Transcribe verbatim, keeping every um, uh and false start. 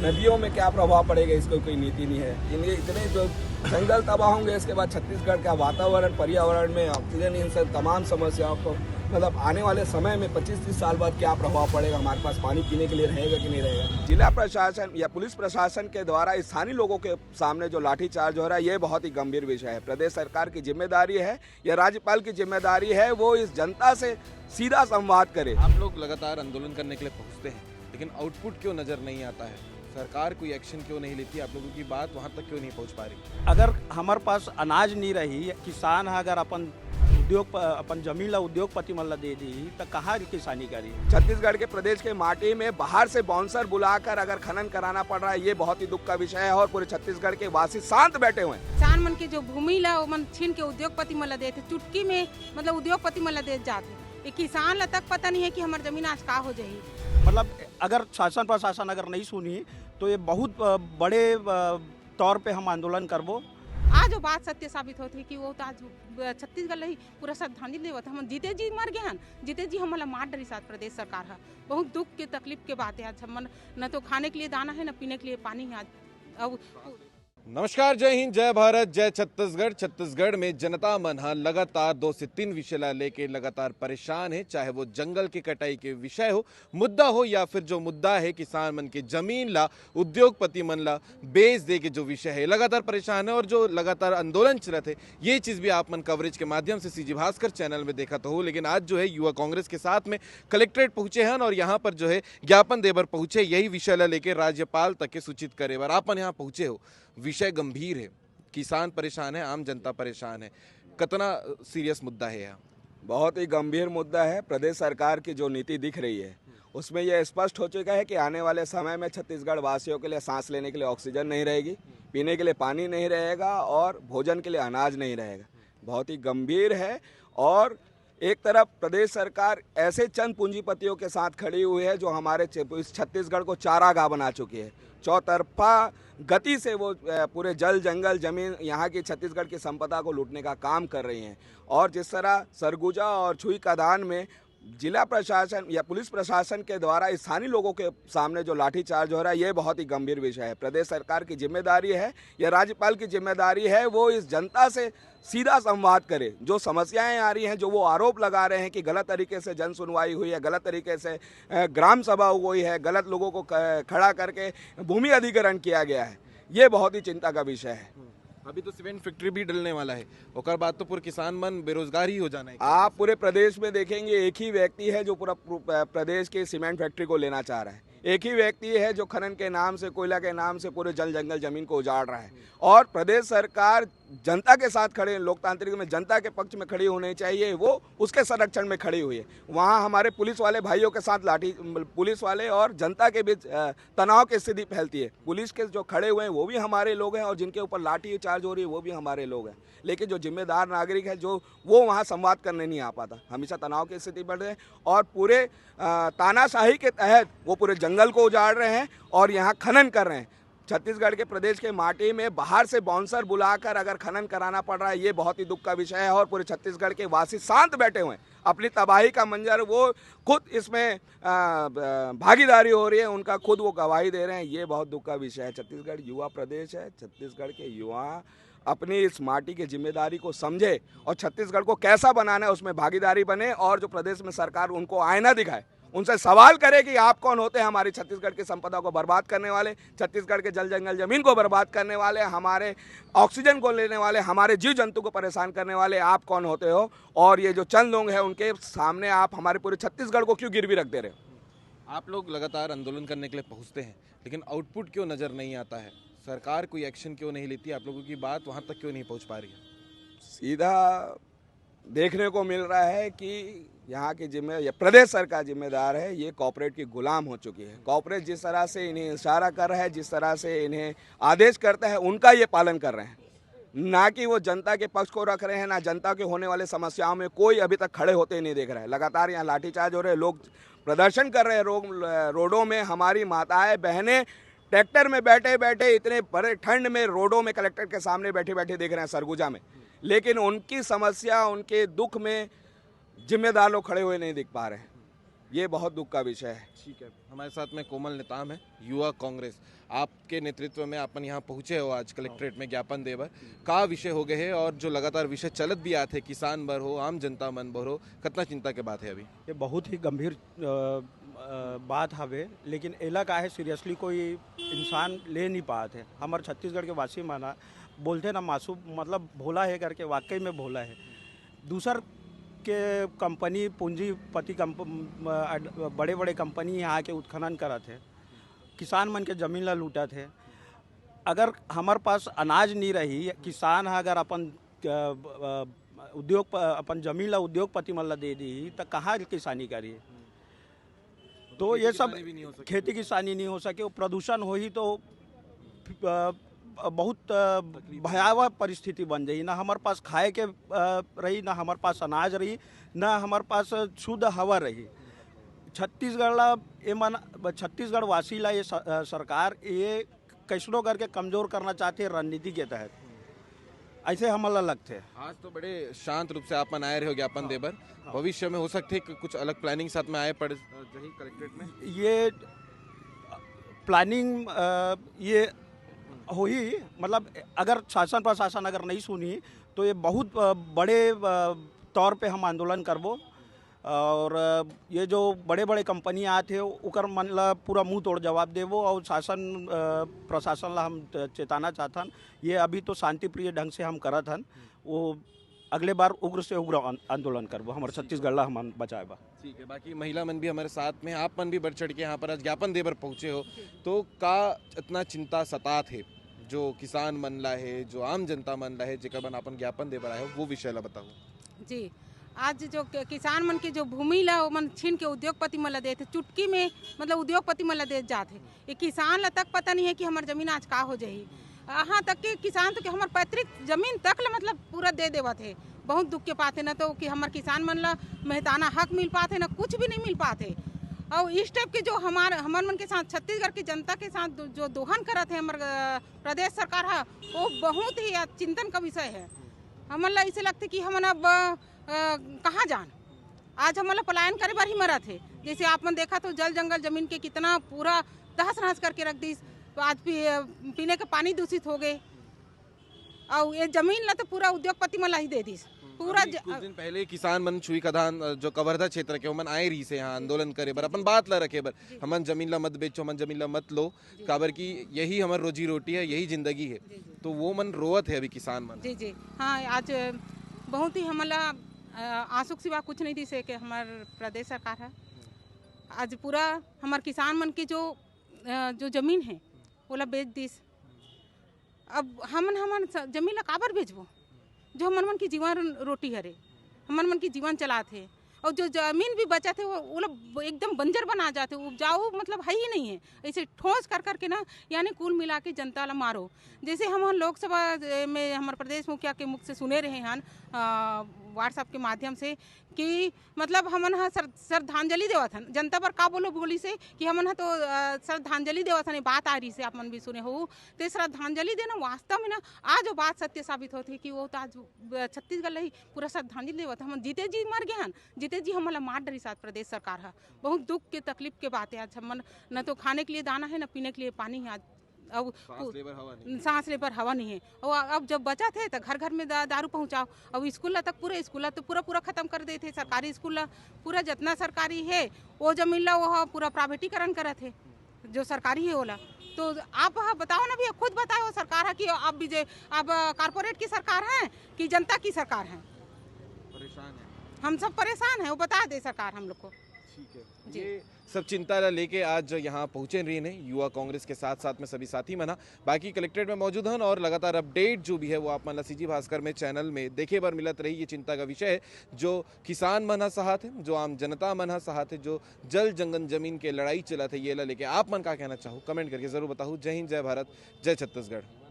नदियों में क्या प्रभाव पड़ेगा, इसको कोई नीति नहीं है। इनके इतने जो जंगल तबाह होंगे, इसके बाद छत्तीसगढ़ का वातावरण, पर्यावरण में ऑक्सीजन, इन सब तमाम समस्याओं को, मतलब, आने वाले समय में पच्चीस तीस साल बाद क्या प्रभाव पड़ेगा, हमारे पास पानी पीने के लिए रहेगा कि नहीं रहेगा। जिला प्रशासन या पुलिस प्रशासन के द्वारा स्थानीय लोगों के सामने जो लाठीचार्ज हो रहा है, ये बहुत ही गंभीर विषय है। प्रदेश सरकार की जिम्मेदारी है या राज्यपाल की जिम्मेदारी है, वो इस जनता से सीधा संवाद करे। आप लोग लगातार आंदोलन करने के लिए पहुंचते हैं, लेकिन आउटपुट क्यों नजर नहीं आता है? सरकार कोई एक्शन क्यों नहीं लेती? आप लोगों की बात वहां तक क्यों नहीं पहुंच पा रही? अगर हमारे पास अनाज नहीं रही, किसान ह अगर अपन उद्योग प-, अपन जमीन ला उद्योगपति मन ला दे दी, त कहाँ किसानी करी? छत्तीसगढ़ के प्रदेश के माटी में बाहर से बाउंसर बुलाकर अगर खनन कराना पड़ रहा है, ये बहुत ही दुख का विषय है और पूरे छत्तीसगढ़ के वासी शांत बैठे हुए हैं। किसान मन के जो भूमि ला ओमन छीन के उद्योगपति मन ला देथे, चुटकी में, मतलब, उद्योगपति मन ला दे जाथे। ये किसान ला तक पता नहीं है कि हमार जमीन आज का हो जाही। मतलब, अगर शासन प्रशासन अगर नहीं सुनी, तो ये बहुत, अ, बड़े, अ, तौर पे हम आंदोलन करबो। आज वो बात सत्य साबित होत है कि वो तो आज, अ, छत्तीसगढ़ ला ही पूरा श्रद्धांजलि देवत। हम जीते जी मर गए हन, जीते जी हमन ला मार डरिस आज प्रदेश सरकार ह। बहुत दुख के, तकलीफ के बात है। आज हमन न तो खाने के लिए दाना है, न पीने के लिए पानी है। आज अब नमस्कार, जय हिंद, जय भारत, जय छत्तीसगढ़। छत्तीसगढ़ में जनता मन ह लगातार दो से तीन विषय ला लेके लगातार परेशान है, चाहे वो जंगल के कटाई के विषय हो, मुद्दा हो, या फिर जो मुद्दा है किसान मन के जमीन ला उद्योगपति मन ला बेच दे के जो विषय है, लगातार परेशान है और जो लगातार आंदोलन चलत है, ये चीज भी आप मन कवरेज के माध्यम से सीजी भास्कर चैनल में देखत हो। लेकिन आज जो है युवा कांग्रेस के साथ में कलेक्ट्रेट पहुंचे हैं और यहाँ पर जो है ज्ञापन देबर पहुंचे, यही विषय ला लेके राज्यपाल तक के सूचित करे बर आप मन यहाँ पहुंचे हो। विषय गंभीर है, किसान परेशान है, आम जनता परेशान है। कितना सीरियस मुद्दा है यहाँ? बहुत ही गंभीर मुद्दा है। प्रदेश सरकार की जो नीति दिख रही है, उसमें यह स्पष्ट हो चुका है कि आने वाले समय में छत्तीसगढ़ वासियों के लिए सांस लेने के लिए ऑक्सीजन नहीं रहेगी, पीने के लिए पानी नहीं रहेगा और भोजन के लिए अनाज नहीं रहेगा। बहुत ही गंभीर है। और एक तरफ प्रदेश सरकार ऐसे चंद पूंजीपतियों के साथ खड़ी हुई है जो हमारे छ-, इस छत्तीसगढ़ को चारागाह बना चुकी है। चौतरफा गति से वो, अ, पूरे जल, जंगल, जमीन, यहाँ की छत्तीसगढ़ की संपदा को लूटने का काम कर रही हैं। और जिस तरह सरगुजा और छुई कदान में जिला प्रशासन या पुलिस प्रशासन के द्वारा स्थानीय लोगों के सामने जो लाठीचार्ज हो रहा है, ये बहुत ही गंभीर विषय है। प्रदेश सरकार की जिम्मेदारी है या राज्यपाल की जिम्मेदारी है, वो इस जनता से सीधा संवाद करे। जो समस्याएं आ रही हैं, जो वो आरोप लगा रहे हैं कि गलत तरीके से जन सुनवाई हुई है, गलत तरीके से, अ, ग्राम सभा हुई है, गलत लोगों को क-, खड़ा करके भूमि अधिग्रहण किया गया है, ये बहुत ही चिंता का विषय है। अभी तो सीमेंट फैक्ट्री भी डलने वाला है, ओकर बाद तो पूरे किसान मन बेरोजगार ही हो जाना है। आप पूरे प्रदेश में देखेंगे, एक ही व्यक्ति है जो पूरा प्र-, प्रदेश के सीमेंट फैक्ट्री को लेना चाह रहा है। एक ही व्यक्ति है जो खनन के नाम से, कोयला के नाम से पूरे जल जंगल जमीन को उजाड़ रहा है। और प्रदेश सरकार जनता के साथ खड़े, लोकतांत्रिक में जनता के पक्ष में खड़ी होनी चाहिए, वो उसके संरक्षण में खड़ी हुई है। वहाँ हमारे पुलिस वाले भाइयों के साथ लाठी, पुलिस वाले और जनता के बीच, अ, तनाव की स्थिति फैलती है। पुलिस के जो खड़े हुए हैं, वो भी हमारे लोग हैं और जिनके ऊपर लाठी चार्ज हो रही है, वो भी हमारे लोग हैं। लेकिन जो जिम्मेदार नागरिक है, जो वो वहाँ संवाद करने नहीं आ पाता, हमेशा तनाव की स्थिति बढ़ रही है। और पूरे, अ, तानाशाही के तहत वो पूरे जंगल को उजाड़ रहे हैं और यहाँ खनन कर रहे हैं। छत्तीसगढ़ के प्रदेश के माटी में बाहर से बाउंसर बुलाकर अगर खनन कराना पड़ रहा है, ये बहुत ही दुख का विषय है। और पूरे छत्तीसगढ़ के वासी शांत बैठे हुए हैं। अपनी तबाही का मंजर वो खुद इसमें, अ, ब-, भागीदारी हो रही है, उनका खुद वो गवाही दे रहे हैं। ये बहुत दुख का विषय है। छत्तीसगढ़ युवा प्रदेश है, छत्तीसगढ़ के युवा अपनी इस माटी की जिम्मेदारी को समझे और छत्तीसगढ़ को कैसा बनाना है, उसमें भागीदारी बने और जो प्रदेश में सरकार उनको आईना दिखाए, उनसे सवाल करे कि आप कौन होते हैं हमारी छत्तीसगढ़ की संपदा को बर्बाद करने वाले, छत्तीसगढ़ के जल जंगल जमीन को बर्बाद करने वाले, हमारे ऑक्सीजन को लेने वाले, हमारे जीव जंतु को परेशान करने वाले आप कौन होते हो? और ये जो चंद लोग हैं, उनके सामने आप हमारे पूरे छत्तीसगढ़ को क्यों गिरवी रख दे रहे हो? आप लोग लगातार आंदोलन करने के लिए पहुंचते हैं, लेकिन आउटपुट क्यों नज़र नहीं आता है? सरकार कोई एक्शन क्यों नहीं लेती? आप लोगों की बात वहां तक क्यों नहीं पहुंच पा रही है? सीधा देखने को मिल रहा है कि यहाँ की जिम्मे-, ये प्रदेश सरकार जिम्मेदार है, ये कॉर्पोरेट की गुलाम हो चुकी है। कॉर्पोरेट जिस तरह से इन्हें इशारा कर रहा है, जिस तरह से इन्हें आदेश करता है, उनका ये पालन कर रहे हैं, ना कि वो जनता के पक्ष को रख रहे हैं, ना जनता के होने वाले समस्याओं में कोई अभी तक खड़े होते नहीं देख रहा है। लगातार यहाँ लाठीचार्ज हो रहे हैं, लोग प्रदर्शन कर रहे हैं, रोड, रोडों में हमारी माताएं, बहनें ट्रैक्टर में बैठे बैठे इतने बड़े ठंड में रोडों में कलेक्टर के सामने बैठे बैठे देख रहे हैं सरगुजा में, लेकिन उनकी समस्या, उनके दुख में जिम्मेदार लोग खड़े हुए नहीं दिख पा रहे हैं। ये बहुत दुख का विषय है। ठीक है, हमारे साथ में कोमल नेताम है, युवा कांग्रेस। आपके नेतृत्व में अपन यहाँ पहुँचे हो आज कलेक्ट्रेट में ज्ञापन देबर, का विषय हो गए है और जो लगातार विषय चलत भी आते, किसान बर हो, आम जनता मन बर हो, कितना चिंता के बात है अभी? ये बहुत ही गंभीर अ, अ, बात हवे, लेकिन एला काहे सीरियसली कोई इंसान ले नहीं पात है। हमर छत्तीसगढ़ के वासी मन ह बोलथे ना, मासूम मतलब भोला है करके, वाकई में भोला है। दूसर के कंपनी, पूंजीपति कंप-, अ, अड-, बड़े-बड़े कंपनी यहाँ के उत्खनन करत है, किसान मन के जमीन ला लूटत है। अगर हमर पास अनाज नहीं रही, किसान ह अगर अपन, अ, अ, उद्योग प-, अपन जमीन ला उद्योगपति मन ला दे दी, त कहाँ किसानी करी? तो ये सब किसानी भी नहीं हो सके। खेती किसानी नहीं हो सके, वो प्रदूषण होही तो अ, बहुत अ, भयावह परिस्थिति बन जाही। ना हमर पास खाए के अ, रही, ना हमर पास अनाज रही, ना हमर पास शुद्ध हवा रही। छत्तीसगढ़ ला ये मन, छत्तीसगढ़ वासी ला ये स-, अ, सरकार ये कैसनो करके कमजोर करना चाहते हैं रणनीति के तहत, ऐसे हमन ला लगथे। आज तो बड़े शांत रूप से आप मन आए रहे हो ज्ञापन देबर, भविष्य में हो सकथे कि कुछ अलग प्लानिंग साथ में आए पड़ जाही कलेक्ट्रेट में? ये प्लानिंग अ, ये होही, मतलब अगर शासन प्रशासन अगर नहीं सुनी तो ये बहुत अ, बड़े अ, तौर पे हम आंदोलन करबो। और अ, ये जो बड़े-बड़े कंपनी आत हे, ओकर मन ला पूरा मुंह तोड़ जवाब देबो और शासन अ, प्रशासन ला हम च-, चेताना चाहथन। ये अभी तो शांतिप्रिय ढंग से हम करत हन, वो अगले बार उग्र से उग्र आन-, आंदोलन करबो, हमर छत्तीसगढ़ ला हमन बचाए बर। ठीक है, बाकी महिला मन भी हमारे साथ में, आप मन भी बढ़ चढ़ के यहाँ पर आज ज्ञापन देबर पहुँचे हो, तो का इतना चिंता सतात है जो किसान मन ला है, जो आम जनता मन ला है, जेकर मन अपन ज्ञापन देबर आए हो, वो विषय ला बताओ। जी, आज जो कि-, किसान मन के जो भूमि ला ओमन छीन के उद्योगपति मन ला देथे, चुटकी में मतलब उद्योगपति मन ला दे जात हे। ये किसान ला तक पता नहीं है कि हमर जमीन आज का हो जाही। यहाँ तक कि किसान तो कि हमर पैतृक जमीन तक ला मतलब पूरा दे देवत हे। बहुत दुख के बात है ना, तो कि हमर किसान मन ला मेहताना हक मिल पात है ना, कुछ भी नहीं मिल पात है। और इस टाइप के जो हमार, हमर मन के साथ, छत्तीसगढ़ की जनता के साथ दो-, जो दोहन करत है हमर अ, प्रदेश सरकार हा, वो बहुत ही चिंतन का विषय है। हमन ला ऐसे लगथे कि हमन अब अ, कहाँ जान, आज हमन ला पलायन करे बर ही मरत हे। जैसे आप मन देखा तो जल जंगल जमीन के कितना पूरा तहस नहस करके रख दिस, तो आज पी-, पीने के पानी दूषित हो गए। और ये जमीन ला तो पूरा उद्योगपति मन ला ही दे दिस। पूरा अभी ज-, कुछ दिन पहले किसान मन छुई खदान, अ, जो कवर्धा क्षेत्र के, ओमन आए रहिस हे यहाँ आंदोलन करे बर, अपन बात ला रखे बर, हमन जमीन ला मत बेचो, हमन जमीन ला मत लो, काबर कि यही हमर रोजी रोटी है, यही जिंदगी है। जी, जी। तो वो मन रोवत है अभी किसान मन। जी, जी। हाँ, आज बहुत ही हमन ला, अ, आंसू के सिवा कुछ नहीं दिसे के हमर प्रदेश सरकार है। आज पूरा हमर किसान मन के जो, अ, जो जमीन है, ओला बेच दिस। अब हमन, हमन स-, जमीन ला काबर बेचबो, जो हमन मन की जीवन रोटी हरे, हमन मन की जीवन चलात हे। और जो जमीन भी बचत हे, वो, वो लोग एकदम बंजर बना जाते, उपजाऊ मतलब है ही नहीं है। ऐसे ठोस कर करके ना, यानी कुल मिला के जनता ला मारो। जैसे हम लोकसभा, ए, में हमारे प्रदेश मुखिया के मुख से सुने रहे हन, अ, WhatsApp के माध्यम से कि मतलब हमन ह श्र-, श्रद्धांजलि देवत हन। जनता बर का बोलो बोली से कि हमन ह तो, अ, श्रद्धांजलि देवत हन, ये बात आ रही से आप मन भी सुने हो, ते श्रद्धांजलि देना वास्तव में ना आज वो बात सत्य साबित होत हे कि वो तो आज, अ, छत्तीसगढ़ ला ही पूरा श्रद्धांजलि देवत हे। हमन जीते जी मर गए हन, जीते जी हमन ला मार डरी साथ प्रदेश सरकार ह। बहुत दुख के तकलीफ के बात है। आज हमन न तो खाने के लिए दाना है, न पीने के लिए पानी है। आज अब सांस पु-, लेबर हवा नहीं। सांस लेबर हवा नहीं है। और अब जब बचत है तो घर घर में दा-, दारू पहुंचाओ। अब स्कूल ला तक पूरे स्कूल ला तो पूरा पूरा खत्म कर देते, सरकारी स्कूल ला पूरा जितना सरकारी है वो जमीन ला वो ह पूरा प्राइवेटीकरण करत है, जो सरकारी है ओला। तो आप ह बताओ ना भैया, खुद बताओ सरकार है कि अब बीजे-, अब कॉरपोरेट की सरकार है कि जनता की सरकार है? परेशान है। हम सब परेशान हैं, वो बता दे सरकार हम लोग को। ठीक है। जी। ये सब चिंता ला लेके आज यहाँ पहुँचे रहिन हे युवा कांग्रेस के साथ साथ में सभी साथी मन ह। बाकी कलेक्ट्रेट में मौजूद हन और लगातार अपडेट जो भी है वो आप मन ला CG भास्कर में चैनल में देखे बर मिलत रही। ये चिंता का विषय है जो किसान मन ह सहत हे, जो आम जनता मन ह सहत हे, जो जल जंगल जमीन के लड़ाई चलत हे, ये ला लेके आप मन का कहना चाहो, कमेंट करके जरूर बताओ। जय हिंद, जय भारत, जय छत्तीसगढ़।